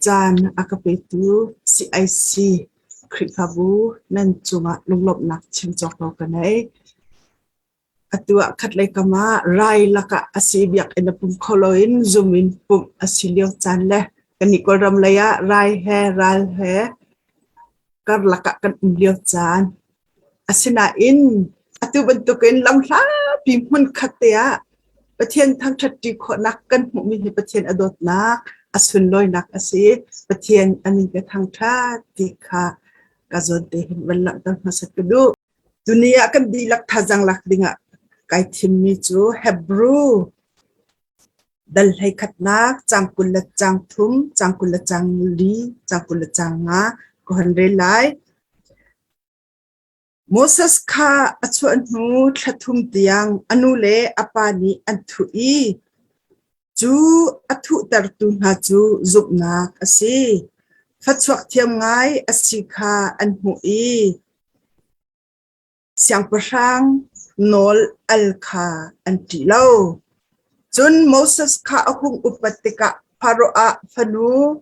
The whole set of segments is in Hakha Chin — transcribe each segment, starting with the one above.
Caan a ka petu CIC Khrihfabu nan cungah lunglawmhnak chim cawk lo ka nei. Atu ah khatlei kam ah rai lakah a si biakinn a pum kho loin zum in pumh a si lio caan le kannih Kawlram lei ah rai he ral he karlak ah kan um lio caan. Asinain atu bantukin lamhlapi hmunkhat te ah Pathian thangṭhatṭi khawhnak kan hmuhmi hi Pathian a dawtnak, a sunlawinak a si. Pathian a min ka thangṭhat ti kha ka zawn te hin van langhter hmasat ka duh. Tuni ah kan dihlak thazaang lak dingah kai thimmi cu Hebrew dal hleikhatnak caang 20 le caang thum, caang 20 le caang li, caang 20 le caang nga ka hon rel lai. Moses kha a chuah hnu thla thum tiang a nu le a pa nih an thuh i cu a thuhtertu hna cu zumhnak a si. Fachuak thiam ngai a si kha an hmuh i siangpahrang nawl al kha an ṭih lo. Cun Moses kha a hung upat tikah Faraoh ah fanu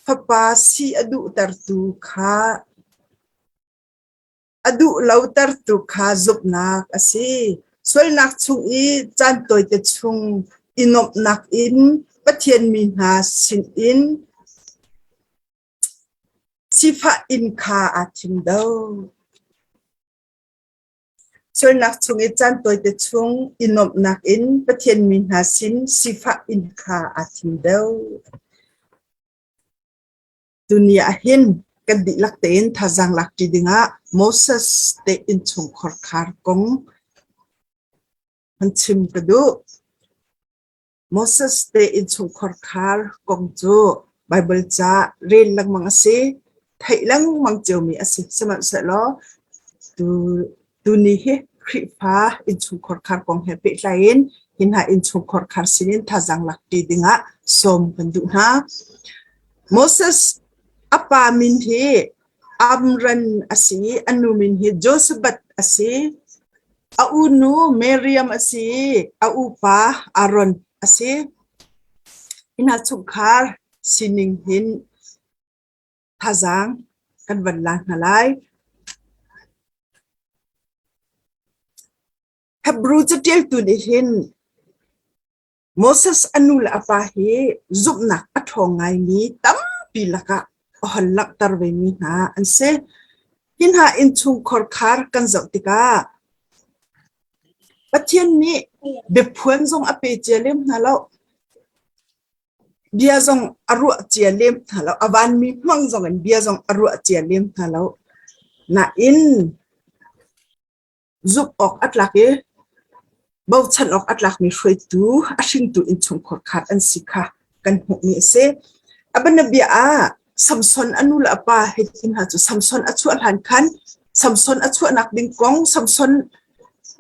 Fapa si a duhtertu kha a duh lotertu kha zumhnak a si. Sualnak chung i caan tawite chung i nuamhnak in Pathian mi hna sinin sifah in kha aa thim deuh. Sualnak chung i caan tawite chung i nuamhnak in Pathian mi hna sin sifah in kha aa thim deuh. Tuni ah hin kan dihlak tein thazaang lakṭi dingah Moses te innchungkhar khar kong han chim ka duh. Moses te innchungkhar khar kong cu Baibal ca rel lengmang a si, theih lengmang ciomi a si. Sihmanhsehlaw tu tuni hi Khrihfa innchungkhar khar kong he pehtlai in hi hna innchungkhar khar sinin thazaang lakṭi dingah sawm kan duh hna. Moses a pa min hi Amran a si i a nu min hi Joshebad a si. A unu Miriam a si i a upa Aaron a si. Hi hna chungkhar sining hin thazaang kan van la hna lai. Hebrew caṭialtu nih hin Moses a nu le a pa hi zumhnak a ṭhawng ngaimi tampi lakah a hon langhter vemi hna an si. Hi hna innchungkhar khar kan zoh tikah Pathian nih biaphuan zong a pe cia lem hna lo. Bia zong a ruah cia lem hna lo. A vanmi hmang zong in bia zong a ruah cia lem hna lo. Nain Zumh awk a tlak i bochan awk a tlakmi hruaitu a hringtu innchungkhar kha an si kha kan hmuhmi a si. A bianabia ah Samson a nu le a pa hei ti hna cu Samson a chuah hlan khan Samson a chuahnak ding kong Samson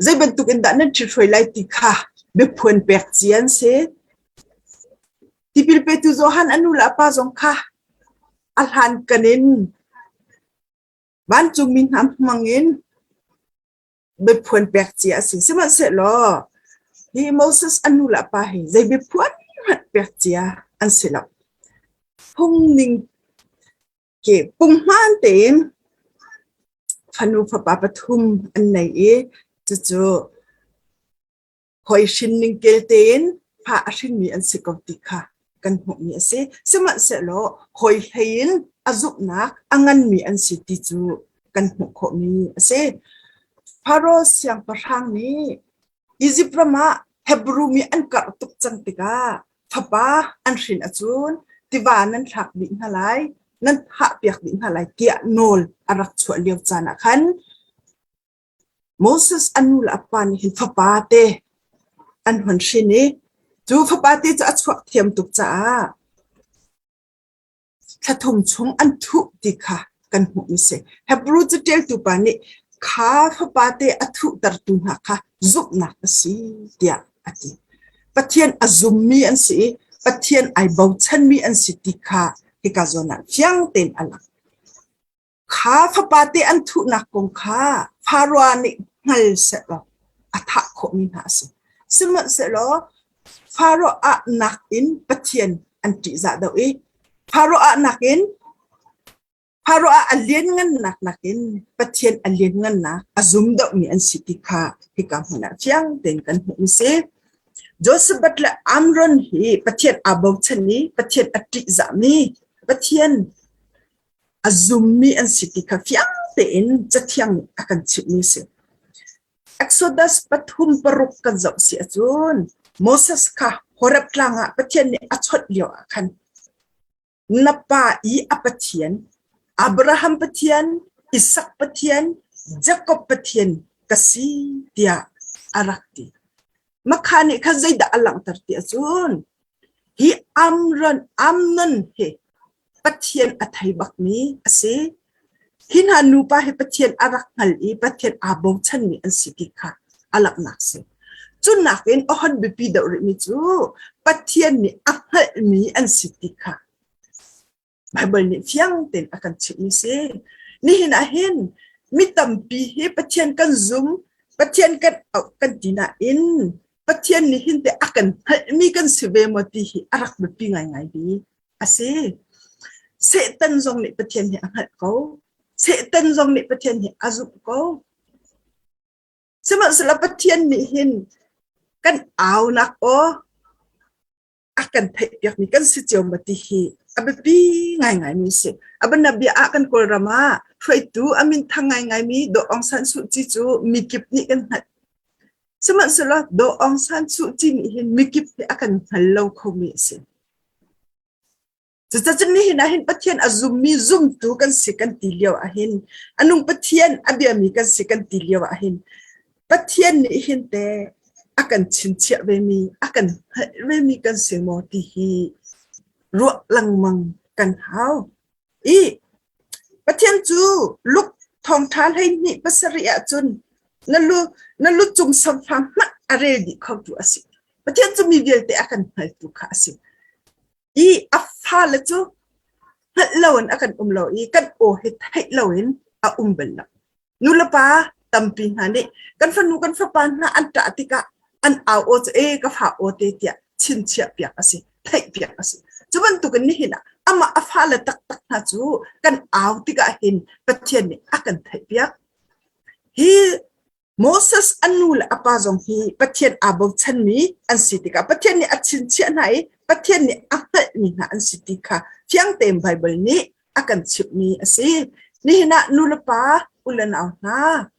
zei bantuk in dah nan ṭhithruai lai ti kha biaphuan pek cia an si. Tipil petu Johan a nu le a pa zong kha a hlankan in Vancungmi hna hmangin biaphuan pek cia a si. Sihmanhsehlaw hi Moses a nu le a pa hi zei biaphuan hmanh pek cia an si lo. Phungning ke punghman tein fanu fapa pathum an nei i cucu Hawi hrinning kel tein fa a hrinmi an si ko ti kha kan hmuhmi a si. Sihmanhsehlaw hawi hlei in a zumhnak a nganmi an si ti cu kan hmuh khawhmi a si. Faro siangpahrang nih Izipt ram ah Hebru mi an karh tuk cang tikah fapa an hrin ahcun tiva nan thlak dih hna lai, nan thahpiak dih hna lai tiah nawl a rak chuah lio caan ah khan Moses a nu le a pa nih hin fapa te an hun hrin i cu fapa te cu a chuak thiam tuk caah thla thum chung an thuh ti kha kan hmuhmi si. Hebrew caṭialtu pa nih kha fapa te a thuhtertu hna kha zumhnak a si tiah a ti. Pathian a zummi an si i Pathian ai bochanmi an si ti kha hika zawn ah fiang tein a lang. Kha fapate an thuhnak kong kha Faraoh nih hngal sehlaw a thah khawhmi hna a si. Sihmanhsehlaw Faraoh ahnak in Pathian an ṭihzah deuh i. Pharoah nakin Pharoah a lianngannak nakin Pathian a lianngannak a zum deuhmi an si ti kha hika hmun ah fiang tein kan hmuh a si. Joseph le Amron hi Pathian aa bochan i Pathian a ṭihzahmi, Pathian a zummi an si ti kha fiang tein Cathiang nih a kan chimhmi a si. Exodus 3:6 kan zoh si ahcun Moses kha Horeb tlang ah Pathian nih a chawnh lio ah khan Na pa i a Pathian, Abraham Pathian, Isak Pathian, Jakob Pathian ka si tiah a rak ti. Makha nih khan zeidah a langhter ti ahcun hi Amron, Amnon hi Pathian a thei bakmi a si. Hi hna nupa hi Pathian a rak hngal i Pathian aa bochanmi an si ti kha a langhnak si. Cu nakin a hon biapi deuh rihmi cu Pathian nih a hngalhmi an si ti kha Baibal nih fiang tein a kan chimhmi si. Nihin ah hin mi tampi hi Pathian kan zum, Pathian kan auh kan ti nain Pathian nih hin teh a kan hngalhmi kan si ve maw ti hi a rak biapi ngaingai bik a si. Satan zong nih Pathian hi a hngalh ko. Satan zong nih Pathian hi a zumh ko. Sihmanhsehlaw Pathian nih hin kan aunak aw a kan theihpiakmi kan si cio maw ti hi a biapi ngaingaimi a si. A bianabia ah kan Kawlram ah hruaitu a minthang ngaingaimi Daw Aung San Suu Kyi cu mikip nih kan hngalh. Sihmanhsehlaw Daw Aung San Suu Kyi nih hin mikip hi a kan hngal lo khomi a si. Cucacun nihin ah hin Pathian a zummi zumtu kan si kan ti lio ah hin a nung Pathian a biami kan si kan ti lio ah hin Pathian nih hin te a kan chinchiah vemi a kan hngalh vemi kan si maw ti hi ruah lengmang kan hau. I Pathian cu luk thawngṭha 12 7 ahcun na lu na lu cung samfa hmanh a rel dih khotu a si. Pathian cu mi vialte a kan hngaltu kha a si. I a fale cu hngalh loin a kan um lo i kan aw hi theih loin a um bal lo. Nulepa tampi hna nih kan fanu kan fapa hna an ṭah tikah an au aw cu e ka fa aw te tiah chinchiah piak a si, theih piak a si. Cu bantukin nihin ah amah a fale taktak hna cu kan au tikah hin Pathian nih a kan theih piak. Hi Moses a nu le a pa zong hi Pathian aa bochanmi an si tikah Pathian nih a chinchiah hna i Pathian nih a hngalhmi hna an si ti kha fiang tein Baibal nih a kan chimhmi a si. Nihin ah nu le pa, u le nau hna,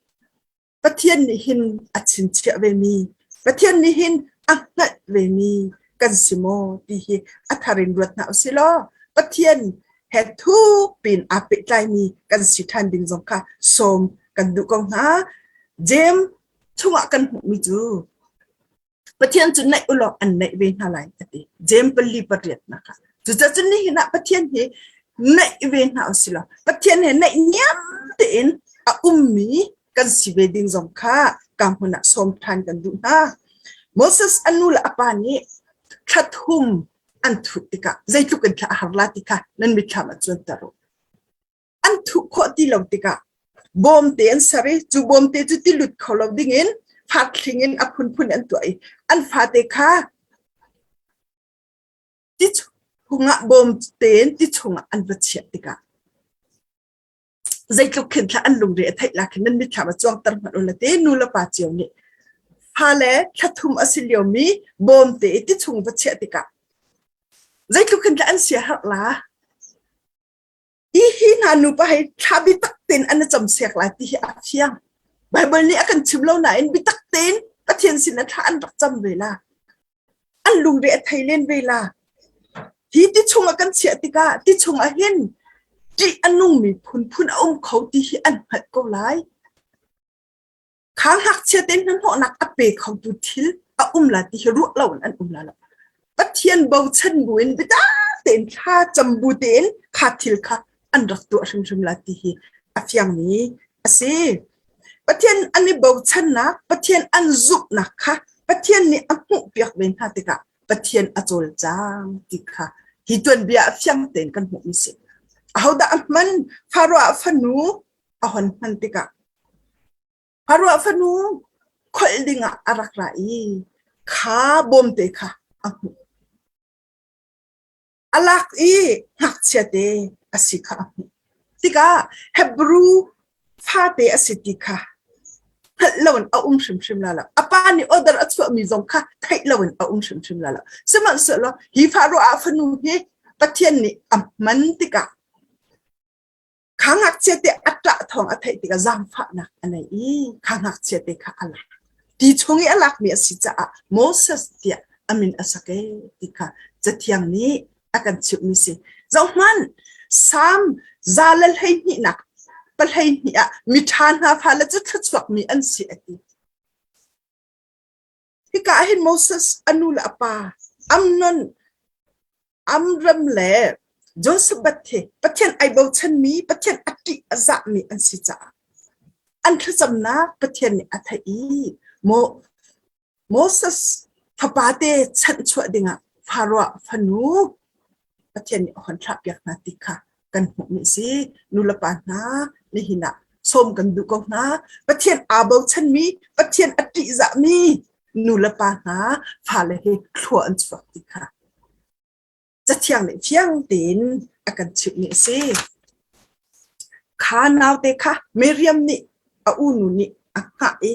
Pathian nih hin a chinchiah vemi, Pathian nih hin a hngalh vemi kan si maw ti hi a thar in ruat hna usih law Pathian he thuk piin aa pehtlaimi kan si ṭhan ding zong kha sawm kan duh ko hna. Jeim chungah kan hmuhmi cu Pathian cu naih ulaw an naih ve hna lai a ti. Jeim 4 8 nak ah. Cucaah cun nihin ah Pathian hi naih ve hna usih law Pathian he naih niam tein a ummi kan si ve ding zong kha ka hmun ah sawm ṭhan kan duh hna. Moses a nu le a pa nih thla thum an thuh tikah zeitluk in thla a har la ti kha nan mitthlam ah cuanter u. An thuh khawh ti lo tikah bawmte an ser i cu bawmte cu ti lut kho lo dingin fathling in a phunphun an tuah i an fate kha ti chungah bawmte in ti chungah an va chiah tikah zeitluk khin thla an lungre a theih la khin nan mitthlam a cuangter hmanh u la te nu le pa cio nih fale thla thum a si liomi bawmte i ti chung va chiah tikah zeitluk khin thla an sia harh la hi hi hna nupa hei thla biatak tein an i cam siak lai ti hi a fiang Baibal nih a kan chim lo nain biatak tein Pathian sin ah thla an rak cam ve la an lungre a thei len ve la. Hi ti chungah kan chiah tikah ti chungah hin ṭih a nungmi phunphun a um kho ti hi an hngalh ko lai. Kha ngakchia te hnahnawhnak a pe khotu thil a um la ti hi ruah loin an um la lo. Pathian bochan buin biatak tein thla cam bu tein kha thil kha an rak tuah hrimhrim la ti hi a fiangmi a si. Pathian an i bochannak, Pathian an zumhnak kha Pathian nih a hmuhpiak ve hna tikah Pathian a cawlcang ti kha hi tuanbia ah fiang tein kan hmuhmi si. Ahodah a hman? Faro fanu a hon hman tikah Faro fanu kholh dingah a rak ra i kha bawmte kha a hmuh. A lak i ngakchia te a si kha a hmuh. Tikah Hebrew fate a si ti kha hngalh loin a um hrimhrim la lo. A pa nih order a chuahmi zong kha theih loin a um hrimhrim la lo. Sihmanhsehlaw hi Pharaoh fanu hi Pathian nih a hman tikah Kha ngakchia te a ṭah thawng a theih tikah zaangfahnak a nei i kha ngakchia te kha a lak. Ti chung i a lakmi a si caah Moses tiah a min a sak ee ti kha Cathiang nih a kan chimhmi si. Zohhmanh, Salm 112 pahleihnih ah miṭha hna fale cu thluachuakmi an si a ti. Hika ah hin Moses a nu le a pa Amnon Amram le Joseph hi Pathian ai bochanmi, Pathian a ṭih a zahmi an si caah an thlacamnak Pathian nih a theih i Moses fapate chanhchuah dingah Pharaoh fanu Pathian nih a hon thlahpiak hna ti kha kan hmuhmi a si. Nulepa hna nihin ah sawm kan duh ko hna. Pathian aa bochanmi, Pathian a ṭihzahmi nulepa hna fale hi thlua an chuak ti kha Cathiang nih fiang tein a kan chimhmi a si. Kha naute kha Miriam nih a unu nih a hngah i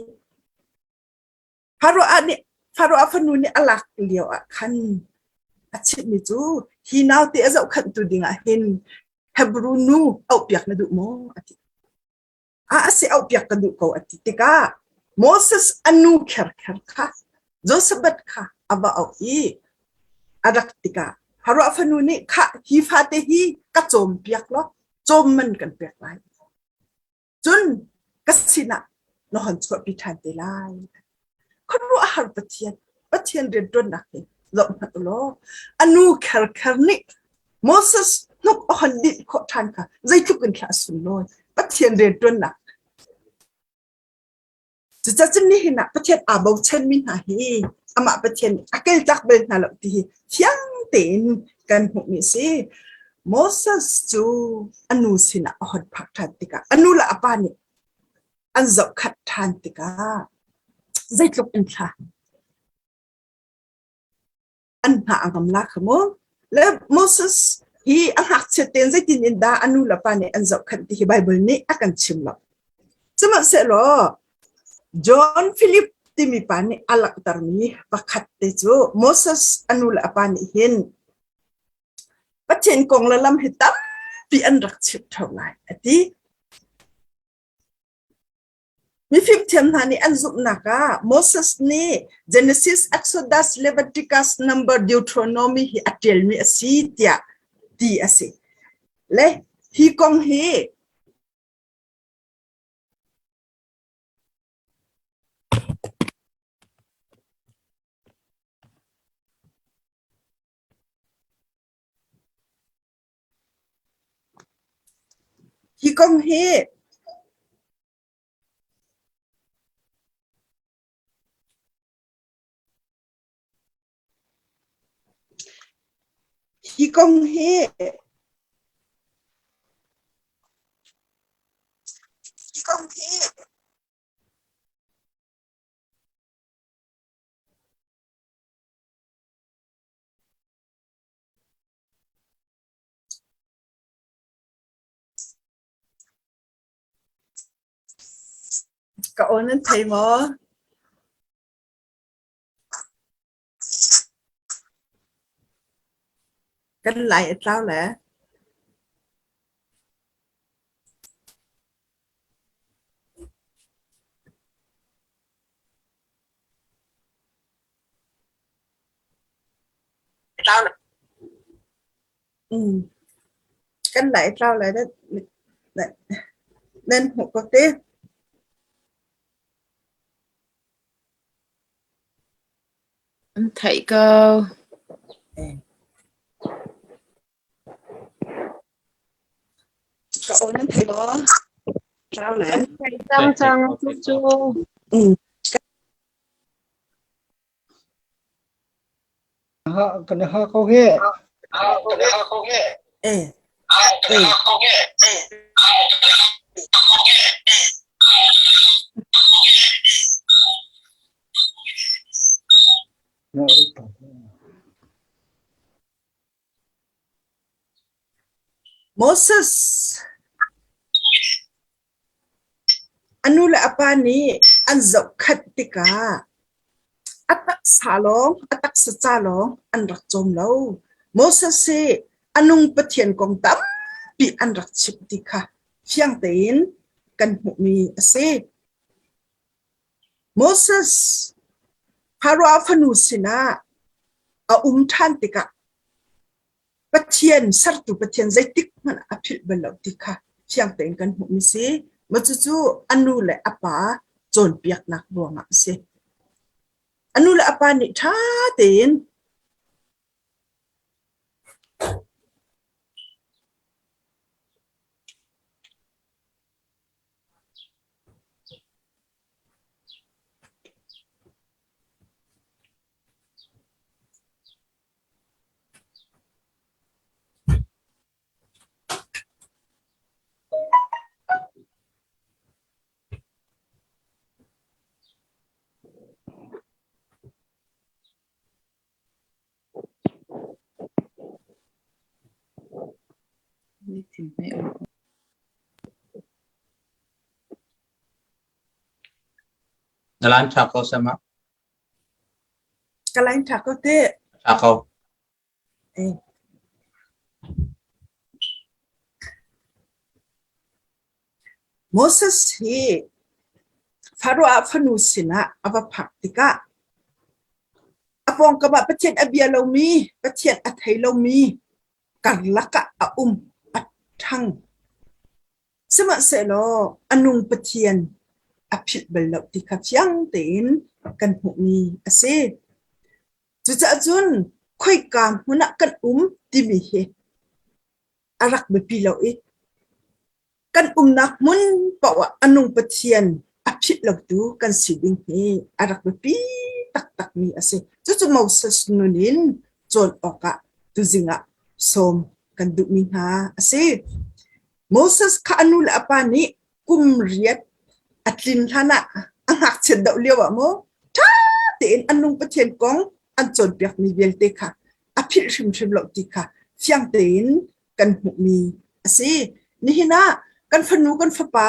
Pharaoh fanu nih a lak lio ah khan a chimhmi cu hi naute a zohkhenhtu dingah hin Hebrew nu auhpiak na duh maw a ti. A si auhpiak ka duh ko a ti tikah Moses a nu kherkher kha Joshebet kha a va auh i a rak tikah Pharaoh fanu nih khah hi fate hi ka cawmpiak law cawm man kan pek lai. Cun ka sinah na hon chuahpi ṭhan te lai. Khuaruahhar Pathian, Pathian rianṭuannak hi zoh hmanh u law a nu kherkher nih Moses hnuk a hon dinh khawh ṭhan kha zeitluk in thlah a sunlawi. Pathian rianṭuannak Cucacun nihin ah Pathian aa bochanmi hna hi amah Pathian nih a keltak bal hna lo ti hi fiang tein kan hmuhmi a si. Moses cu a nu sinah a hon phak ṭhan tikah a nu le a pa nih an zohkhenh ṭhan tikah zeitluk in thla an hna a ngam la kha mu. Le Moses hi a ngakchiat tein zeitin in dah a nu le pa nih an zohkhenh ti hi Bible nih a kan chim lo. Sihmanhsehlaw John Philip timi pa nih a langhtermi pakhat te cu Moses a nu le a pa nih hin Pathian kong le lam hi tampi an rak chimh ṭheo lai a ti. Mifimthiam hna nih an zumhnak ah Moses nih Genesis, Exodus, Leviticus, Number, Deuteronomy hi a ṭialmi a si tiah ti a si. Le hi kong hi Hi kong hi Hi kong hi Hi kong hi Ka aw nan thei maw? Kan lai a tlau le. Kan lai tlau lai nan hmuh ko te. An theih ko. Ka aw nan thei maw? Tlau le. An theih cang cang cu. Kan ha ko he. Eh. Eh. Moses a nu le a pa nih an zohkhenh tikah a taksa lawng, a taksa ca lawng an rak cawm lo. Moses hi a nung Pathian kong tampi an rak chimh ti kha fiang tein kan hmuhmi a si. Moses Pharaoh fanu sinah a um ṭhan tikah Pathian, sertu Pathian zeitik hmanh ah a philh bal lo ti kha fiang tein kan hmuhmi si. Mah cucu a nu le a pa cawnpiaknak ruangah a si. A nu le a pa nih ṭha tein Na line ṭha ko Sama. Ka line ṭha ko teh. Ṭha ko. Eh. Moses hi Pharaoh fanu sinah a va phak tikah a pawngkam ah Pathian a bia lomi, Pathian a thei lomi karlak ah a um, a ṭhang. Sihmanhsehlaw a nung Pathian a philh bal lo ti kha fiang tein kan hmuhmi a si. Cucaah cun khoika hmun ah kan um timi hi a rak biapi lo i kan umnak hmun paoh ah a nung Pathian a philh lotu kan si ding hi a rak biapi taktakmi a si. Cucu Moses nun in cawn awkah tuzing ah sawm kan duhmi hna a si. Moses kha a nu le a pa nih kum riat a tlin hlan ah a ngakchiat deuh lio ah maw ṭha tein an nung Pathian kong an cawnpiakmi vialte kha a philh hrimhrim lo ti kha fiang tein kan hmuhmi a si. Nihin ah kan fanu kan fapa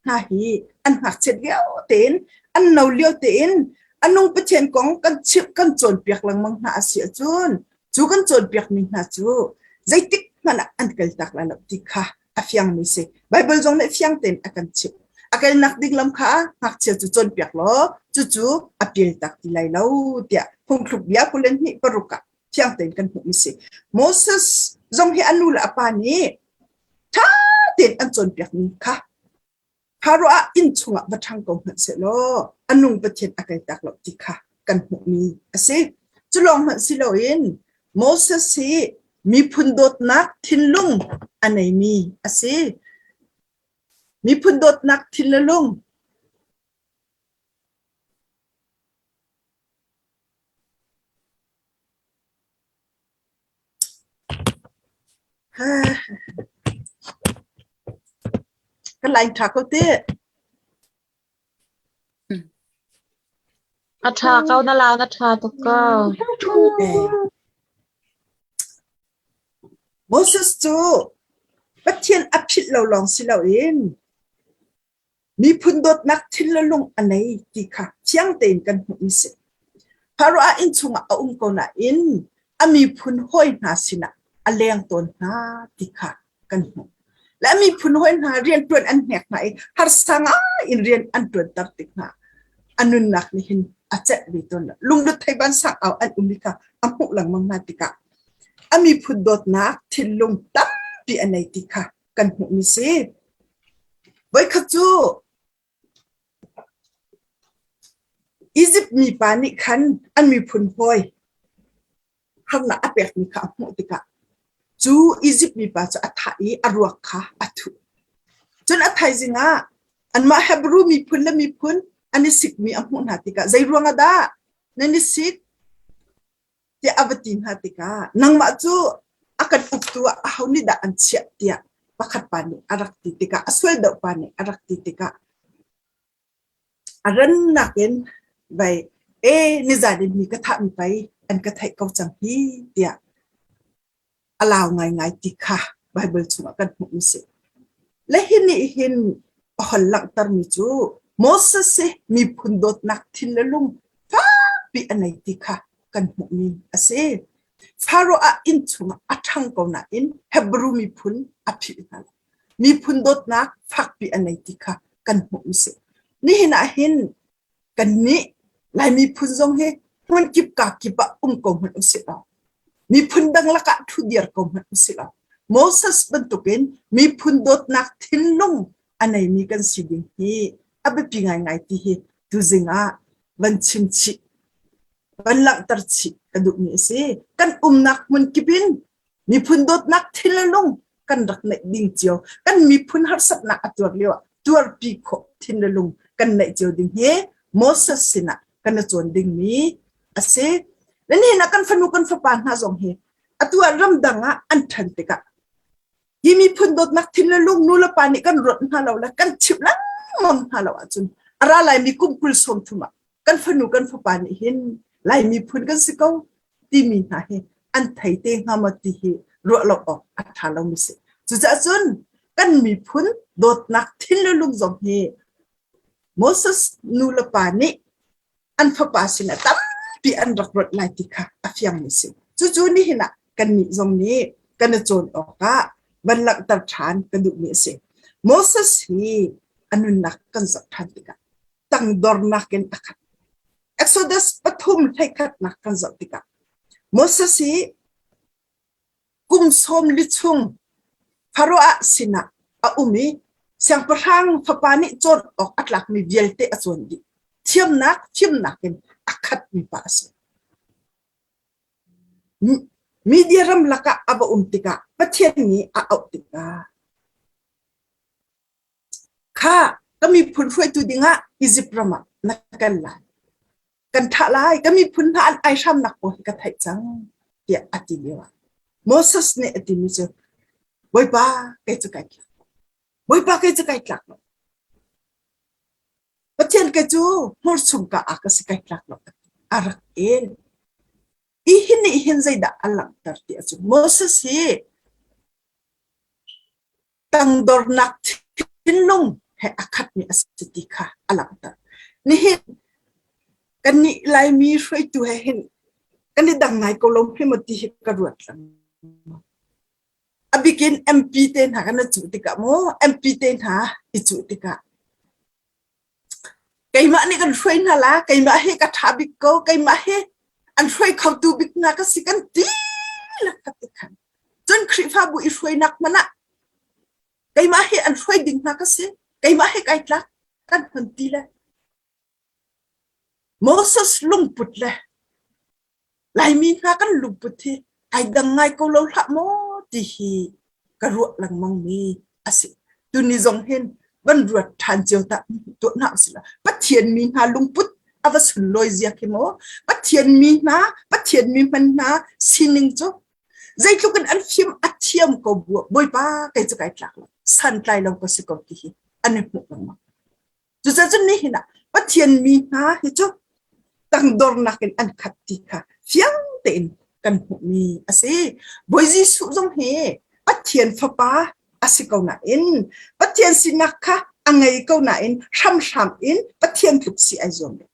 hna hi an ngakchiat lio tein an no lio tein a nung Pathian kong kan chimh kan cawnpiak lengmang hna a si ahcun cu kan cawnpiakmi hna cu zeitik hmanh ah an kaltak lai lo ti kha a fiangmi si. Baibal zong nih fiang tein a kan chimh. A kalnak ding lam kha ngakchia cu cawnpiak law cucu a pialtak ti lai lo tiah phungthluk bia 22 ah fiang tein kan hmuhmi si. Moses zong hi a nu le a pa nih ṭha tein an cawnpiakmi kha Pharaoh ah inn chungah va ṭhang ko hmanh sehlaw a nung Pathian a kaltak lo ti kha kan hmuhmi a si. Cu lawng hmanh si loin Moses hi miphun dawtnak thinlung a neimi a si. Miphun dawtnak thinlung Ka line ṭha ko teh. A ṭha ko na lau na ṭha tuk ko. Moses cu Pathian a philh lo lawng si loin Miphun dawtnak thil le lung a nei ti kha fiang tein kan hmuhmi si. Pharaoh ah inn chungah a um ko nain a miphun hawi hna sinah a leng tawn hna ti kha kan hmuh. Le a miphun hawi hna rianṭuan an hnek hna i harsa ngai in rian an ṭuanter tik hna a nunnak nih hin a celh ve tawn lo. Lunglut theiban sang au an um i kha a hmuh lengmang hna tikah a miphun dawtnak thinlung tampi a nei ti kha kan hmuhmi si. Voikhat cu Izipt mipa nih khan an miphun hawi harnak a pekmi kha a hmuh tikah cu Izipt mipa cu a thah i a ruak kha a thuh. Cun a thaizing ah anmah Hebru miphun le miphun an i sikmi a hmuh hna tikah zei ruangah dah nan i sik? tiah a va ti hna tikah nangmah cu a kan uktu ah aho nih dah an chiah tiah pakhat pa nih a rak ti tikah a sual deuh pa nih a rak ti tikah a rannak in vai e nizan in mi ka thah mi pei an ka theih ko cang hi tiah a lau ngaingai ti kha. Bible chungah kan hmuh mi si. Le hi nih hin a hol langhtermi cu Moses hi miphun dawtnak thin le lung fakpi a nei ti kha kan hmuhmi a si. Faro ah inn chungah a ṭhang ko nain Hebrew miphun a philh hna lo. Miphun dawtnak fakpi a nei ti kha kan hmuhmi si. Nihin ah hin kannih Lai miphun zong hi hmunkip kakip ah um ko hmanh usih law miphun dang lakah ṭhudir ko hmanh usih law Moses bantukin miphun dawtnak thinlung a neimi kan si ding hi a biapi ngaingai ti hi tuzing ah van chim chih van langhter chih ka duhmi a si. Kan umnak hmun kip in miphun dawtnak thinlung kan rak neih ding cio kan miphun harsatnak a tuar lio ah tuarpi khawh thinlung kan neih cio ding hi Moses sinah kan i cawn dingmi a si. Nihin ah kan fanu kan fapa hna zong hi atu ah ramdang ah an ṭhan tikah hi miphun dawtnak thinlung nu le pa nih kan ruat hna lo le kan chimh lengmang hna lo ahcun a ra laimi kum 20 sawmthum ah kan fanu kan fapa nih hin Lai miphun kan si ko timi hna hi an thei te hnga maw ti hi ruah lo awk a ṭha lomi si. Cucaah cun kan miphun dawtnak thinlung zong hi Moses nu le pa nih an fapa sinah tampi an rak ruat lai ti kha a fiangmi si. Cucu nihin ah kannih zong nih kan i cawn awkah van langhter ṭhan ka duhmi a si. Moses hi a nunnak kan zoh ṭhan tikah tangdornak in a khat. Exodus pathum hleikhatnak kan zoh tikah Moses hi kum 40 chung Pharaoh sinah a um i siangpahrang fapa nih cawn awk a tlakmi vialte a cawn dih. Thiamnak, fimnak in a khatmi pa a si. Media ram lakah a va um tikah Pathian nih a auh tikah Kha ka miphun hruaitu dingah Izipt ram ah na kal lai. Kan thah lai, ka miphun hna an aihramnak pawl hi ka theih cang, tiah a ti lioah Moses nih a timi cu, Bawipa, kei cu kai tlak. Bawipa, kei cu kai tlak lo. Pathian kei cu hmur chung ka ah ka si kai tlak lo. A rak el. Hi nih hin zeidah a langhter ti ahcun Moses hi tangdornak thinlung he a khatmi a si ti kha a langhter. Nihin kannih Laimi hruaitu he hin kan i dang ngai ko lo hme maw ti hi ka ruat lengmang. A bikin MP te hna kan i cuh tikah maw MP te hna i cuh tikah keimah nih kan hruai hna la keimah hi ka ṭha bik ko keimah hi an hruai khotu bik hna ka si kan ti lakak te khan cun Khrihfabu i hruainak hmanh ah keimah hi an hruai ding hna ka si keimah hi kai tlak kan hman ti le Moses lungput le Laimi hna kan lungput hi ai dang ngai ko lo hlah maw ti hi ka ruah lengmang mi a si. Tuni zong hin van ruat ṭhan cio ta tuah hna usih law Pathian mi hna lungput a va sunlawi zia khi maw Pathian mi hna Pathian mi hman hna sining cu zeitluk in an fim a thiam ko bu Bawipa kei cu kai tlak lo santlai lo ka si ko ti hi an i hmuh lengmang. Cucaah cun nihin ah Pathian mi hna hi cu tangdornak in an khat ti kha fiang tein kan hmuhmi a si. Bawi Jesuh zong hi Pathian Fapa a si ko nain Pathian sinak kha a ngei ko nain hramhram in Pathian tluk si ai zuam lo.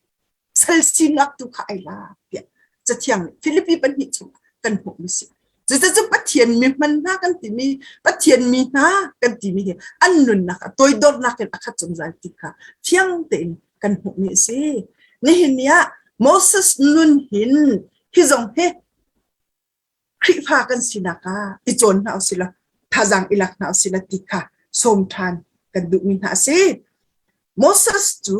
Sal sinak tu kha ai lak tiah Cathiang nih Filipi pahnih chungah kan hmuhmi si. Cucaah Pathian mi hman hna kan timi Pathian mi hna kan timi hi an nunnak a toidornak in a khat zungzal ti kha fiang tein kan hmuhmi a si. Nihin ni ah Moses nun hin hi zong hi Khrihfa kan sinak ah i cawn hna usih law thazaang i lak hna usih law ti kha sawm ṭhan kan duhmi hna a si. Moses cu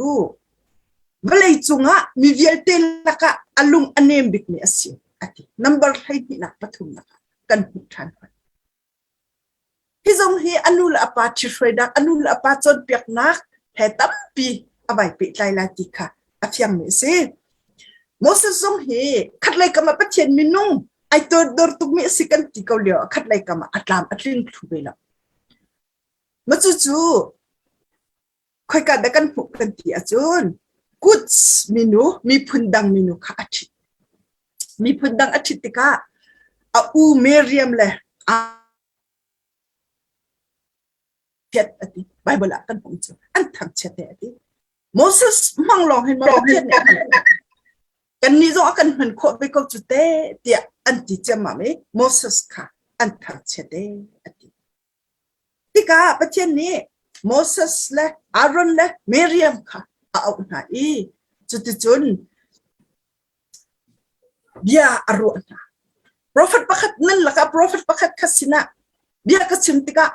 vawlei cungah mi vialte lakah a lung a nem bikmi a si a ti. Number 12 nak pathumnak ah kan hmuh ṭhan hoi. Hi zong hi a nu le a pa ṭhithruainak, a nu le a pa cawnpiaknak he tampi a vai pehtlai lai ti kha a fiangmi a si. Moses zong hi khatlei kam ah Pathian minung ai tordor tukmi a si kan ti ko lio ah khatlei kam ah a tlam a tling thlu ve lo. Ma cucu khoika dah kan hmuh kan ti ahcun Kuts minu miphun dang minu kha a ṭhit. Miphun dang a ṭhit tikah a u Miriam le. thangchiat a ti. Bible ah kan hmuh cu an thangchiat e a ti. Moses hmang lawng hin maw Pathian nih a hman khawh? Kannih zong a kan hman khawh ve ko cu te tiah an ti ciammam i Moses kha an thangchiat e a ti. Tikah Pathian nih Moses le Aaron le Miriam kha a auh hna i cuticun bia a ruah hna. Profet pakhat nan lakah profet pakhat kha sinah bia ka chim tikah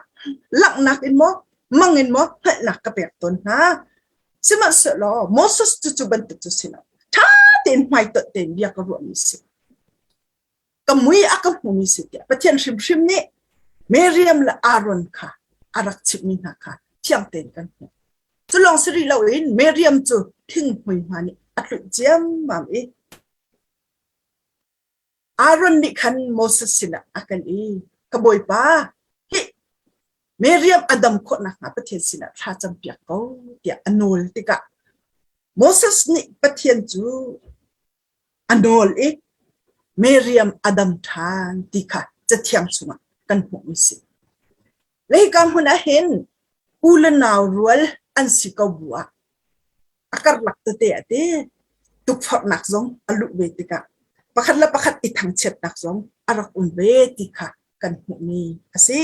langhnak in maw mang in maw hngalhnak ka pek tawn hna. Sihmanhsehlaw Moses cu cu bantuk cu si lo. Ṭha tein hmaitonh tein bia ka ruahmi si. Ka mui a ka hmumi si tiah Pathian hrimhrim nih Miriam le Aaron kha a rak chimhmi hna kha thiang tein kan hmuh. Cu lawng si rih loin Miriam cu thinghmui hma nih a tlunh ciammam i Aaron nih khan Moses sinah a kal i, Ka bawipa, hi Miriam a dam khawh nakhnga Pathian sinah thla campiak ko, tiah a nawl tikah Moses nih Pathian cu a nawl i Miriam a dam ṭhan ti kha Cathiang chungah kan hmuhmi si. Le hika hmun ah hin u le nau rual an si ko bu ah a karlak tete ah te tukforhnak zong a luh ve tikah pakhat le pakhat i thangchiatnak zong a rak um ve ti kha kan hmuhmi a si.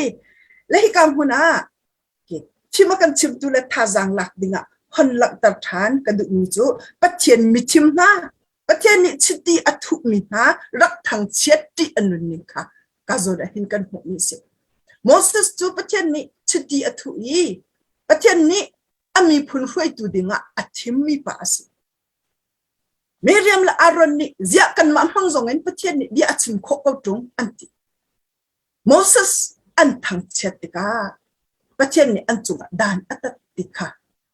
Le hika hmun ah Thim a kan chimtu le thazaang lak dingah hon langhter ṭhan ka duhmi cu Pathian mithim hna, Pathian nih chiti a thuhmi hna rak thangchiat ṭih a nunning kha ka zawn ah hin kan hmuhmi a si. Moses cu Pathian nih chiti a thuh i Pathian nih a miphun hruaitu dingah a thimmi pa a si. Miriam le Aaron nih ziah kanmah hmang zongin Pathian nih bia a chim khawh ko ṭung an ti. Moses an thangchiat tikah Pathian nih an cungah dan a tat ti kha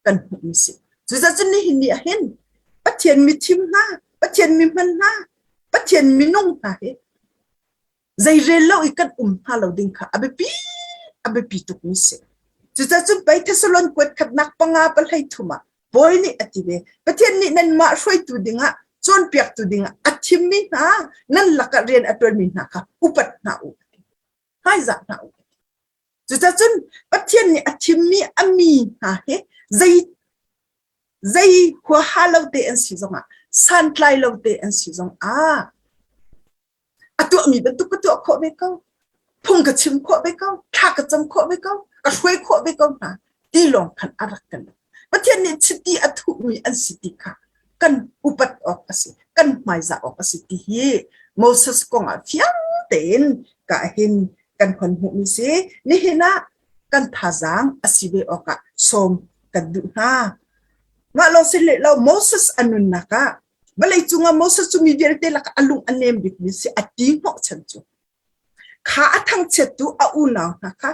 kan hmuhmi si. Cucaah cun nihin ni ah hin Pathian mithim hna, Pathian mihman hna, Pathian minung hna hi zeirel lo i kan um hna lo ding kha a biapi a biapi tukmi si. Cucaah cun pei Thessalon kuat khatnak panga pahlei thum ah Paul nih a ti ve. Pathian nih nanmah hruaitu dingah cawnpiaktu dingah a thimmi hna nan lakah rian a ṭuanmi hna kha upat hna u. Hmaizah hna u. Cucaah cun Pathian nih a thimmi a mi hna hi zei zei huaha lo te an si zongah santlai lo te an si zongah A tuahmi bantuk ka tuah khawh ve ko. Phung ka chim khawh ve ko. Thla ka cam khawh ve ko. Ka hruai khawh ve ko hna. Ti lawng khan a rak kan. Pathian nih chiti a thuhmi an si ti kha kan upat awk a si. Kan hmaizah awk a si ti hi Moses kong ah fiang tein ka hin kan hon hmuhmi si. Nihin ah kan thazaang a si ve awkah sawm kan duh hna. Mah lawng si leh lo Moses a nunnak ah Vawleicung ah Moses cu mi vialte lakah a lung a nem bikmi si a ti hnawhchan cu. Kha a thangchiattu a unau hna kha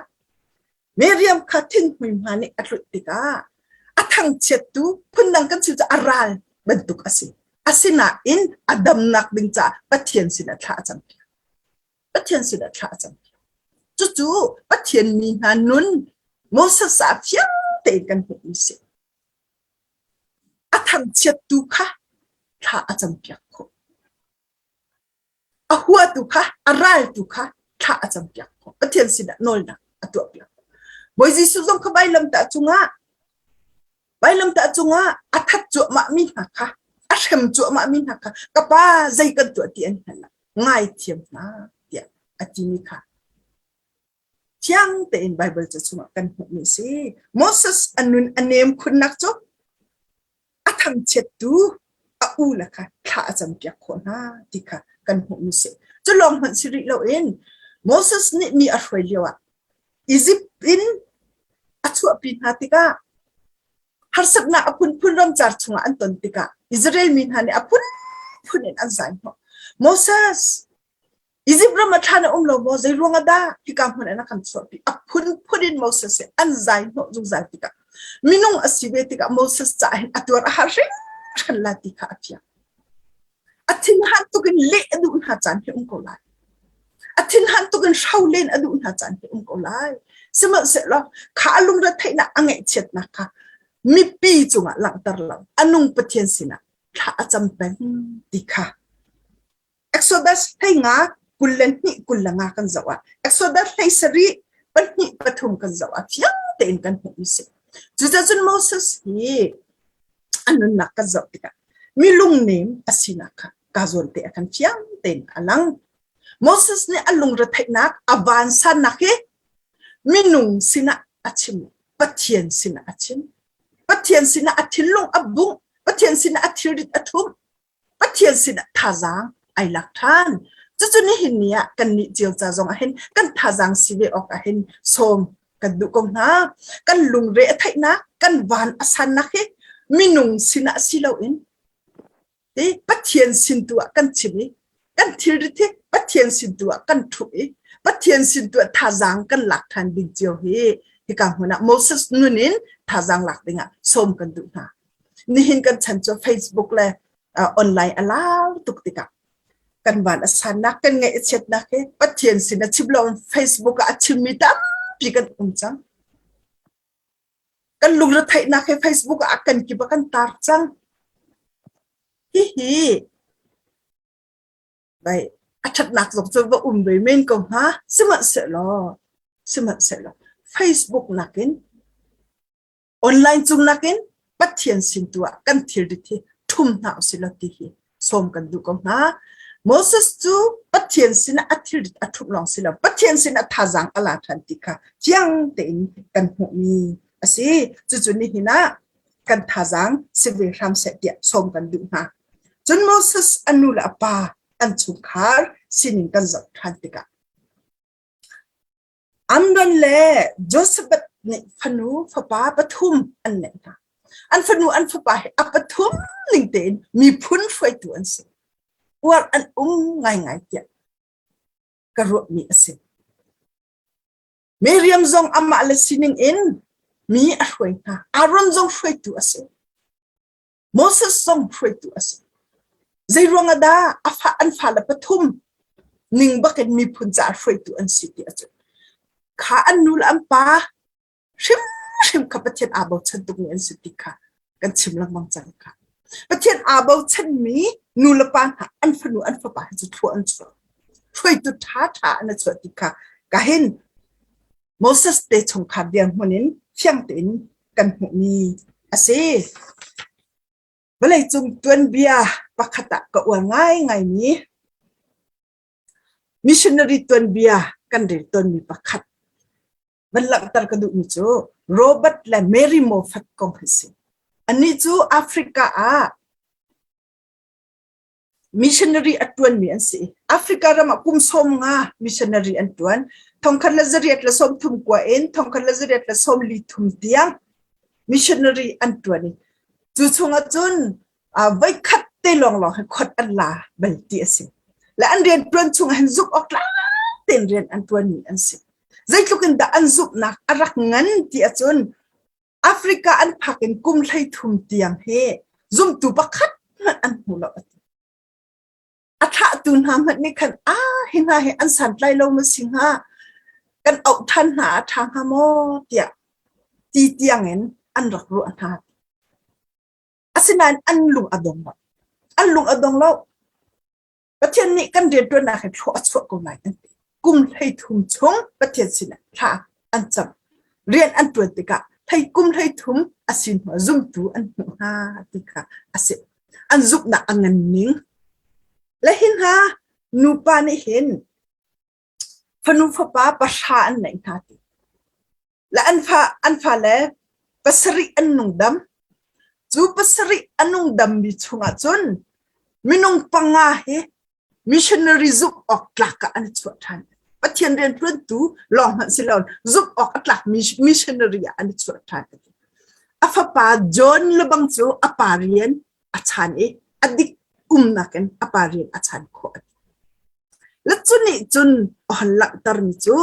Miriam kha thinghmui hma nih a tlunh tikah a thangchiattu phundang kan chim cu a ral bantuk a si. Asinain a damnak ding caah Pathian sinah thla a campiak. Pathian sinah thla a campiak. Cucu Pathian mi hna nun Moses ah fiang tein kan hmuhmi si. A thangchiattu kha thla a campiak khawh. A huatu kha, a raltu kha thla a campiak khawh. Pathian sinah nawlnak a tuahpiak khawh. Bawi Jesuh zong kha vailamtah cungah vailamtah cungah a that cuahmahmi hna kha, a hrem cuahmahmi hna kha, ka pa zei kan tuah ti an hngal lo, ngaithiam hna tiah a timi kha Thiang tein Baibal ca chungah kan hmuhmi a si. Moses a nun a nem khunnak cu a thangchiattu a u le kha thla a campiak khawh hna ti kha kan hmuhmi a si. Cu lawng hmanh si rih loin Moses nih mi a hruai lioah Izipt in a chuahpi hna tikah harsatnak a phunphun ramcar chungah an ton tikah Israel mi hna nih a phunphun in an zai hnawh. Moses Izipt ram ah thlan a um lo maw? Zei ruang ah dah hika hmun ah na kan chuahpi? A phunphun in Moses hi an zai hnawh zungzal tikah minung a si ve tikah Moses caah hin a tuar a har hringhran la ti kha a fiang. A thinhan tuk in leh a duh hna caan hi um ko lai. A thinhan tuk in hro len a duh hna caan hi um ko lai. Sihmanhsehlaw kha a lungretheihnak a ngaihchiatnak kha mipi cungah langhter lo a nung Pathian sinah thla a cam peng ti kha Exodus 15 22 25 kan zoh ah Exodus 17 2 3 kan zoh ah fiang tein kan hmuh mi si. Cucaah cun Moses hi a nunnak kan zoh tikah mi lungnem a sinak kha ka zawn te a kan fiang tein a lang. Moses nih a lungretheihnak a vansannak hi minung sinah a chim, Pathian sinah a chim. Pathian sinah a thinlung a bungh, Pathian sinah a thilrit a ṭhumh, Pathian sinah thazaang ai lak ṭhan. Cucu nihin ni ah kannih cio ca zong ah hin kan thazaang si ve awk ah hin sawm kan duh ko hna. Kan lungre a theihnak, kan van a sannak hi minung sinah si loin i Pathian sin tu ah kan chim i kan thilrit hi Pathian sin tu ah kan ṭhup i Pathian sin tu ah thazaang kan lak ṭhan ding cio hi hika hmun ah Moses nun in thazaang lak ding ah sawm kan duh hna. Nihin kan chan cu Facebook le uh, online a lau tuk tikah kan van a sannak kan ngaih a chiatnak hi Pathian sin a chim lo Facebook ah a chimmi tampi kan um cang. Kan lungretheihnak hi Facebook ah kan kip ah kan tar cang. Hihi bai a ṭhatnak zong cu va um ve men ko hnga. Sihmanhsehlaw sihmanhsehlaw Facebook nakin Online cung nakin Pathian sin tu ah kan thilrit hi ṭhum hna usih law ti hi sawm kan duh ko hna. Moses cu Pathian sinah a thilrit a ṭhumh lawng si lo, Pathian sinah thazaang a la ṭhan ti kha fiang tein kan hmuhmi a si. Cucu nihin ah kan thazaang si ve hram seh tiah sawm kan duh hna. Cun Moses a nu le a pa an chungkhar sining kan zoh ṭhan tikah Amnon le Josabeth nih fanu fapa pathum an neih hna. An fanu an fapa hi a pathum ning tein miphun hruaitu an si. Uar an um ngaingai tiah ka ruahmi a si. Miriam zong amah le sining in mi a hruai hna. Aaron zong hruaitu a si. Moses zong hruaitu a si. Zeiruang ah dah a fa an fale pathum ning bakin miphun caah hruaitu an si ti ahcun kha an nu le an pa hrimhrim kha Pathian aa bochan tukmi an si ti kha kan chim lengmang cang kha. Pathian aa bochanmi nu le pa hna an fanu an fapa hi cu thlua an chuah. Hruaitu ṭhaṭha an chuah ti kha ka hin Moses te chungkhar dirhmun in fiang tein kan hmuhmi a si. Vawleicung tuanbia pakhat ah ka uar ngaingaimi missionary tuanbia kan rel tawnmi pakhat van langhter ka duhmi cu Robert le Mary Moffat kong hi si. Anih cu Africa ah Missionary a ṭuanmi an si. Africa ram ah kum 50 missionary an ṭuan. 1939 in 1943 tiang missionary an ṭuan i cu chungah cun voikhat te lawnglawng hi khot an la bal ti a si. Le an rian ṭuan chung ah hin zumh awk tlak tein rian an ṭuanmi an si. Zeitluk in dah an zumhnak a rak ngan ti ahcun Africa an phak in kum 13 tiang hi zumtu pakhat hmanh an hmu lo. A thlahtu hna hmanh nih khan a hi hna hi an santlai lo ma si hnga kan auh ṭhan hna a ṭha hnga maw tiah ti tiang in an rak ruah hna. Asinain an lung a dong lo. An lung a dong lo. Pathian nih kan rianṭuannak hi thlua a chuah ko lai an ti. Kum 33 chung Pathian sinah thla an cam. Rian an ṭuan tikah hlei kum 33 a si hnu zumtu an hmuh hna ti kha a si. An zumhnak a ngan ning. Le hi hna nupa nih hin fanu fapa pahra an neih hna ti. Le an fa an fale pasarih an nung dam. Cu pasarih a nung dammi chungah cun minung panga hi missionary zumh awk tlak ah an i chuah ṭhan. Pathian rianṭuantu lawng hmanh si lo zumh awk a tlakmi missionary ah an i chuah ṭhan. A fapa John lebang cu a pa rian a chan i a dik umnak in a pa rian a chan khawh. Le cu nih cun a hon langhtermi cu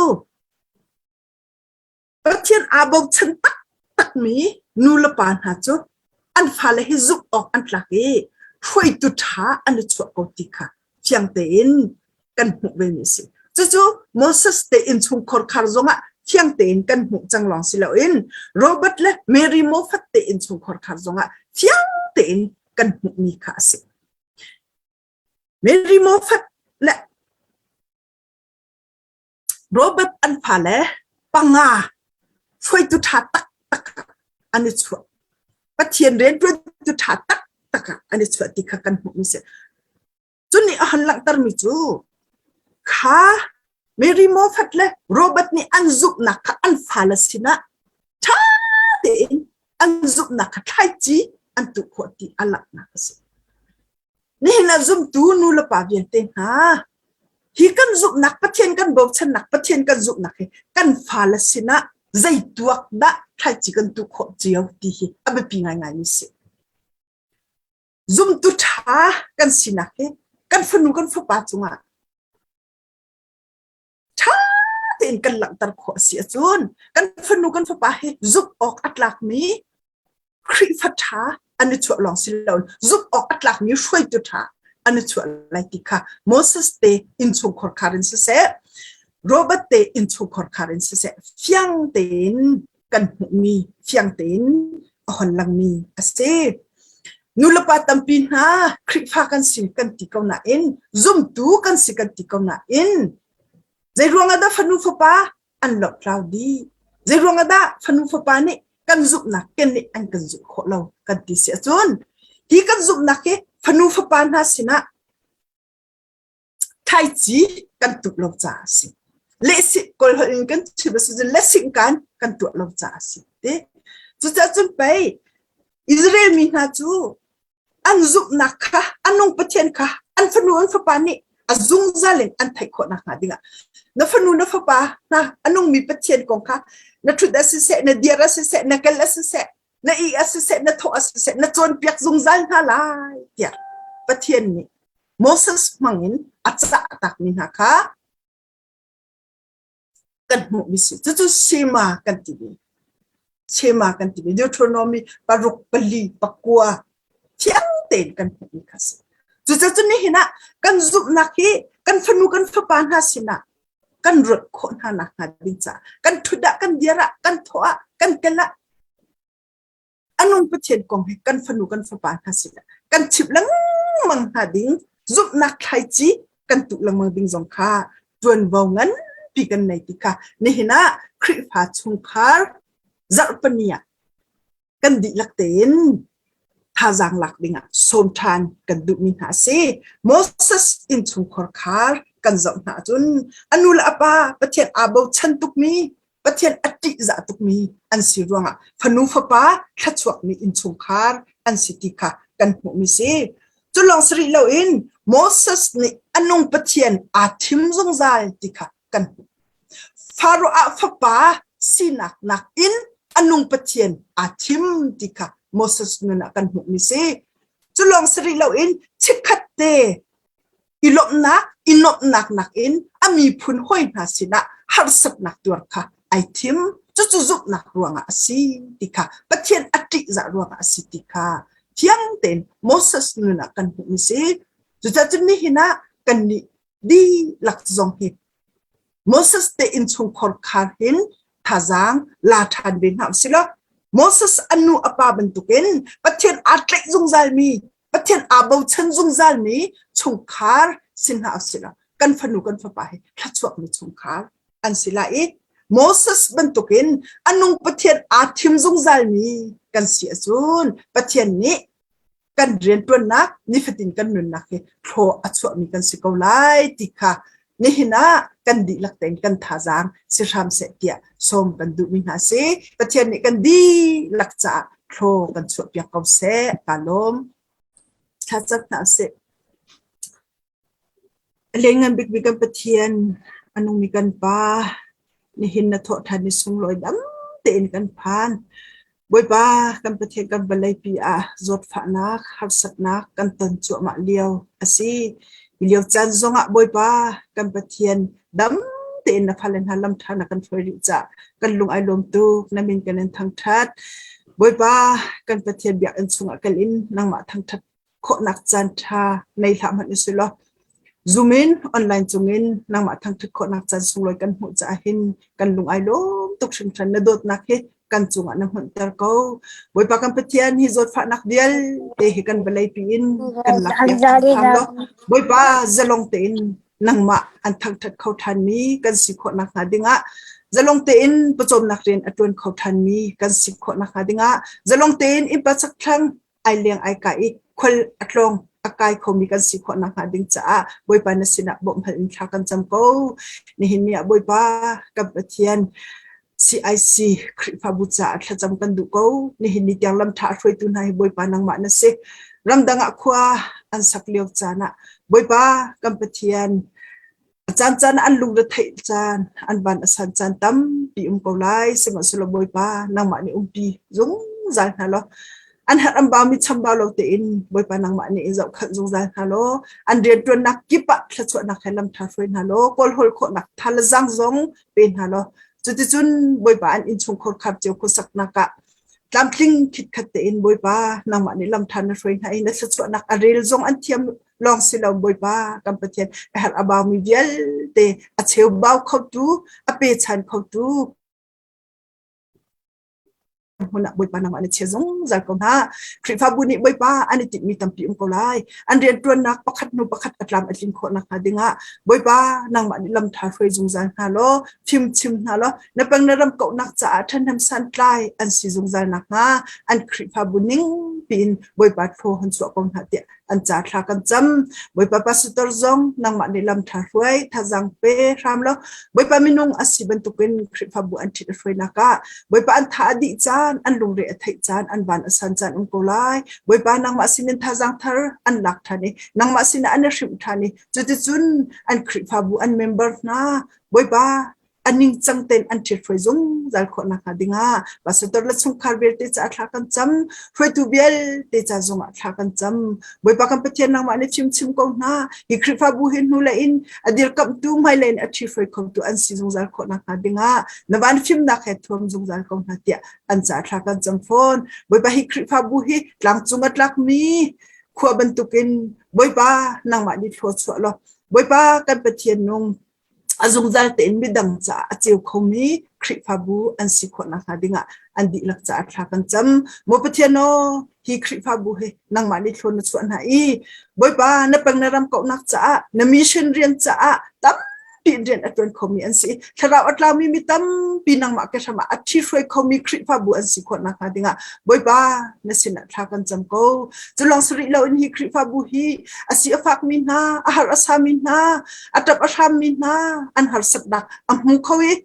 Pathian aa bochan taktakmi nulepa hna cu an fale hi zumh awk an tlak i hruaitu ṭha an i chuah ko ti kha fiang tein kan hmuh vemi a si. Cucu Moses te innchungkhar khar zongah fiang tein kan hmuh cang lawng si loin Robert le Mary Moffat te innchungkhar khar zongah fiang tein kan hmuhmi kha a si. Mary Moffat le Robert an fale panga Hruaitu ṭha taktak ah an i chuah. Pathian rianṭuantu ṭha taktak ah an i chuah ti kha kan hmuhmi si. Cu nih a hon langhtermi cu kha Mary Moffat le Robert nih an zumhnak kha an fale sinah ṭha tein an zumhnak kha thlaici an tuh khawh ti a langhnak a si. Nihin ah zumtu nu le pa vialte hna hi kan zumhnak Pathian kan bochannak Pathian kan zumhnak hi kan fale sinah zei tuak dah thlaici kan tuh khawh cio ti hi a biapi ngaingai mi si. Zumtu ṭha kan sinak hi kan fanu kan fapa cungah ṭha tein kan langhter khawh a si ahcun kan fanu kan fapa hi zumh awk a tlakmi Khrihfa ṭha an i chuah lawng si lo zumh awk a tlakmi hruaitu ṭha an i chuah lai ti kha Moses te innchungkhar khar in siseh Robert te innchungkhar khar in siseh fiang tein kan hmuhmi fiang tein a hon langmi a si. Nulepa tampi hna Khrihfa kan si kan ti ko nain zumtu kan si kan ti ko nain zei ruangah dah fanu fapa an lohtlau dih? Zei ruangah dah fanu fapa nih kan zumhnak ken nih an kan zumh khawh lo kan ti si ahcun hi kan zumhnak hi fanu fapa hna sinah Thlaici kan tuk lo caah a si. Lehsih Kawlholh in kan chim a si cun lesing kan kan tuah lo caah a si. Ti. Cucaah cun pei Israel mi hna cu an zumhnak kha a nung Pathian kha an fanu an fapa nih a zungzal in an theih khawh nakhnga dingah na fanu na fapa hna a nungmi Pathian kong kha na ṭhut ah siseh na dir ah siseh na kal ah siseh na ih ah siseh na thawh ah siseh na cawnpiak zungzal hna lai tiah Pathian nih Moses hmangin a cah takmi hna kha kan hmuhmi si. Cucu Shema kan timi. Shema kan timi. Deuteronomy paruk pali pakua thiang tein kan hmuhmi kha si. Cucaah nihin ah kan zumhnak hi kan fanu kan fapa hna sinah kan ruat khawh hna nakhnga ding caah kan ṭhut ah kan dir ah kan thawh ah kan kel ah a nung Pathian kong hi kan fanu kan fapa hna sinah kan chimh lengmang hna ding zumhnak thlaici kan tuh lengmang ding zong kha ṭuanvo nganpi kan nei ti kha nihin ah Khrihfa chungkhar zarhpani ah kan dihlak tein thazaang lak dingah sawm ṭhan kan duhmi hna a si. Moses innchungkhar khar kan zoh hna ahcun a nu le a pa Pathian aa bochan tukmi, Pathian a ṭihzah tukmi an si ruangah fanu fapa thluachuakmi innchungkhar an si ti kha kan hmuhmi si. Cu lawng si rih loin Moses nih a nung Pathian aa thim zungzal ti kha kan hmuh. Faro ah fapa sinak nakin a nung Pathian aa thim ti kha Moses nun ah kan hmuhmi si. Cu lawng si rih loin chikkhat te i lawmhnak, i nuamhnak nakin a miphun hawi hna sinah harsatnak tuar kha ai thim. Cucu zumhnak ruangah a si ti kha Pathian a ṭihzah ruangah a si ti kha fiang tein Moses nun ah kan hmuhmi si. Cucaah cun nihin ah kannih dihlak zong hi Moses te innchungkhar khar hin thazaang la ṭhan ve hna usih law Moses a nu a pa bantukin Pathian aa tlaih zungzalmi Pathian aa bochan zungzalmi chungkhar si hna usih law kan fanu kan fapa hi thluachuakmi chungkhar an si lai i Moses bantukin a nung Pathian aa thim zungzalmi kan si ahcun Pathian nih kan rianṭuannak nifatin kan nunnak hi thlaw a chuahmi kan si ko lai ti kha nihin ah kan dihlak tein kan thazaang si hram seh tiah sawm kan duhmi hna si. Pathian nih kan dihlak caah thlaw kan chuahpiak ko seh. Kaa lawm. Thlacam hna usih. A lianngan bikmi kan Pathian, a nungmi kan Pa, nihin na thawhṭhan ni sunglawi dam tein kan phan. Bawipa, kan Pathian kan vawleipi ah zawtfahnak, harsatnak kan ton cuahmah lio a si. Hi lio caan zongah Bawipa, kan Pathian dam tein na fale hna lam ṭha na kan hruai rih caah kan lung ai lawm tuk, na min kan in thangṭhat. Bawipa, kan Pathian biakinn chungah kal in nangmah thangṭhat khawhnak caan ṭha nei hlah hmanh usih law Zoom in online cungin nangmah thangṭhat khawhnak caan sunglawi kan hmuh caah hin kan lung ai lawm tuk hringhran na dawtnak hi kan cungah na hmunhter ko. Bawipa kan Pathian hi zawtfahnak vialte hi kan vawlei piin kan lakpiak hram law Bawipa zalong tein nangmah an thangṭhat kho ṭhanmi kan si khawh nakhnga dingah. Zalong tein pawcawmnak rian a ṭuan kho ṭhanmi kan si khawh nakhnga dingah zalong tein innpa chakthlang ai leng ai kai i khual a tlawng a kai khomi kan si khawh nakhnga ding caah Bawipa na sinah bawmhhal in thla kan cam ko. Nihin ni ah Bawipa kan Pathian CIC Khrihfabu caah thlacam kan duh ko. Nihin ni tiang lam ṭha a hruaitu hna hi Bawipa nangmah na si. Ramdang ah khua an sak lio caan ah Bawipa kan Pathian A caancaan ah an lungre theih caan, an van a san caan tampi um ko lai. Sihmanhsehlaw Bawipa, nangmah nih umpi zungzal hna law, an herh an baumi chambau lo tein Bawipa nangmah nih in zohkhenh zungzal hna law, an rianṭuannak kip ah thluachuahnak he lam ṭha hruai hna law, kawlhawl khawhnak tha le zaang zong pe hna law, cuticun Bawipa an innchungkhar khar cio khuasaknak ah tlamtling khitkhat tein Bawipa nangmah nih lam ṭha na hruai hna i na thluachuahnak a rel zong an thiam lawng si lo Bawipa kan Pathian a herh a baumi vialte a cheubau khotu a pechan khotu hmun ah Bawipa nangmah na chia zungzal ko hna. Khrihfabu nih Bawipa an i tinhmi tampi um ko lai. An rianṭuannak pakhat hnu pakhat a tlam a tlin khawh nakhnga dingah Bawipa nangmah nih lam ṭha hruai zungzal hna law fimchim hna law na peng na ram kauhnak caah ṭhahnem santlai an si zungzal nakhnga an Khrihfabu ning piin Bawipa thlaw hon chuah ko hna tiah an ca thla kan cam. Bawipa pastor zong nangmah nih lam ṭha hruai, thazaang pe hram law Bawipa minung a si bantukin Khrihfabu an ṭhit a hruainak ah Bawipa an tha a dih caan, an lungre a theih caan, an van a san caan um ko lai. Bawipa nangmah sinin thazaang thar an lak ṭhan i nangmah sinah an i hrimh ṭhan i cuticun an Khrihfabu an member hna Bawipa a ningcang tein an ṭhithruai zungzal khawh nakhnga dingah pastor le chungkhar vialte caah thla kan cam, hruaitu vialte ca zongah thla kan cam. Bawipa kan Pathian nangmah nih fimchim ko hna. Hi Khrihfabu hi hnulei in a dirkamhtu, hmailei in a ṭhithruai khotu an si zungzal khawh nakhnga dingah na van fimnak he thuam zungzal ko hna tiah an caah thla kan cam fawn. Bawipa hi Khrihfabu hi tlangcung a tlakmi khua bantukin Bawipa nangmah nih thlua chuah law Bawipa kan Pathian nung a zungzal tein midang caah a ceu khomi Khrihfabu an si khawh nakhnga dingah an dihlak caah thla kan cam. Maw Pathian aw, hi Khrihfabu hi nangmah nih thlawn na chuah hna i Bawipa na peng na ram kauhnak caah na mission rian caah tampi rian a ṭuan khomi an si. Thlarau a tlaumi mi tampi nangmah ke hram ah a ṭhihruai khomi Khrihfabu an si khawh nakhnga dingah Bawipa na sinah thla kan cam ko. Cu lawng si rih loin hi Khrihfabu hi a si a fakmi hna, a har a sami hna, a ṭap a hrammi hna an harsatnak a hmu kho i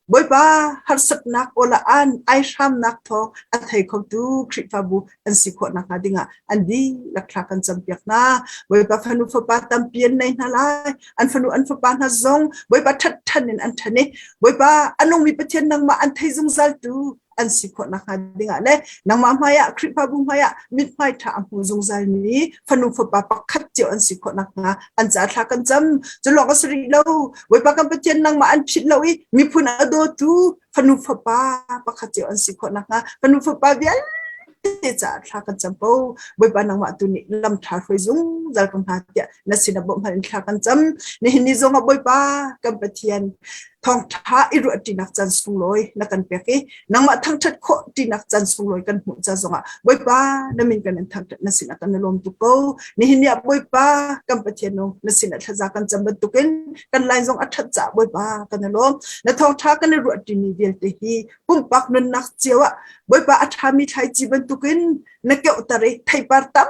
Bawipa harsatnak awla an ai hramnak thawng a thei khotu Khrihfabu an si khawh nakhnga dingah an dihlak thla kan campiak hna. Bawipa fanu fapa tampi an nei hna lai. An fanu an fapa hna zong Bawipa ṭhatṭhan in an ṭhan i Bawipa a nungmi Pathian nangmah an thei zungzaltu an si khawh nakhnga dingah le nangmah hmaiah Khrihfabu hmaiah mithmai ṭha a hmu zungzalmi fanu fapa pakhat cio an si khawh nakhnga an ca thla kan cam. Cu lawng a si rih lo. Bawipa kan Pathian nangmah an philh lo i miphun a dawtu fanu fapa pakhat cio an si khawh nakhnga fanu fapa vialte caah thla kan cam ko. Bawipa nangmah tu nih lam ṭha hruai zungzal ko hna tiah na sinah bawmh hal in thla kan cam. Nihin ni zongah Bawipa kan Pathian thawngṭha i ruahṭinak caan sunglawi na kan pek i nangmah thangṭhat khawh ṭinak caan sunglawi kan hmuh ca zongah Bawipa na min kan in thangṭhat na sinah kan i lawm tuk ko. Nihin ni ah Bawipa kan Pathian nung na sinah thlaza kan cam bantukin kan lai zong a ṭhat caah Bawipa kan i lawm. Na thawngṭha kan i ruahṭimi vialte hi pumpak nunnak cio ah Bawipa a ṭhami thlaici bantukin na keuhter i theipar tam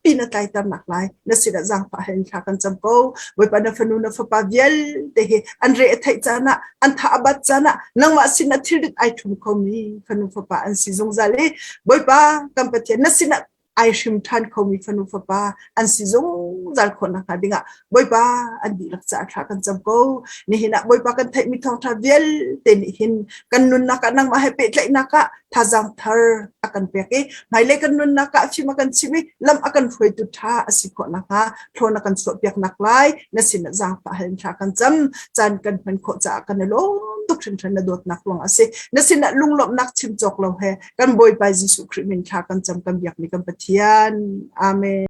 tampi na tlaiternak lai na sinah zaangfah hen thla kan cam ko. Bawipa na fanu na fapa vialte hi an re a theih caan ah an tha a bat caan ah nangmah sinah thilrit ai ṭhum khomi fanu fapa an si zungzal i Bawipa kan Pathian na sinah ai hrim ṭhan khomi fanu fapa an si zungzal khawh nakhnga dingah Bawipa an dihlak caah thla kan cam ko. Nihin ah Bawipa kan theihmi thawngṭha vialte nih hin kan nunnak ah nangmah he pehtlaihnak ah thazaang thar a kan pek i hmailei kan nunnak ah fim a kan chimh i lam a kan hruaitu ṭha a si khawh nakhnga thlawn a kan chuahpiak lai na sinah zaangfah hal in thla kan cam. Caan kan hman khawh caah kan i lawm tuk hringhran. Na dawtnak ruang a si. Na sinah lunglawmhnak chim cawk lo he kan Bawipa Jesuh Khrih min thla kan cam kan biakmi kan Pathian. Amen.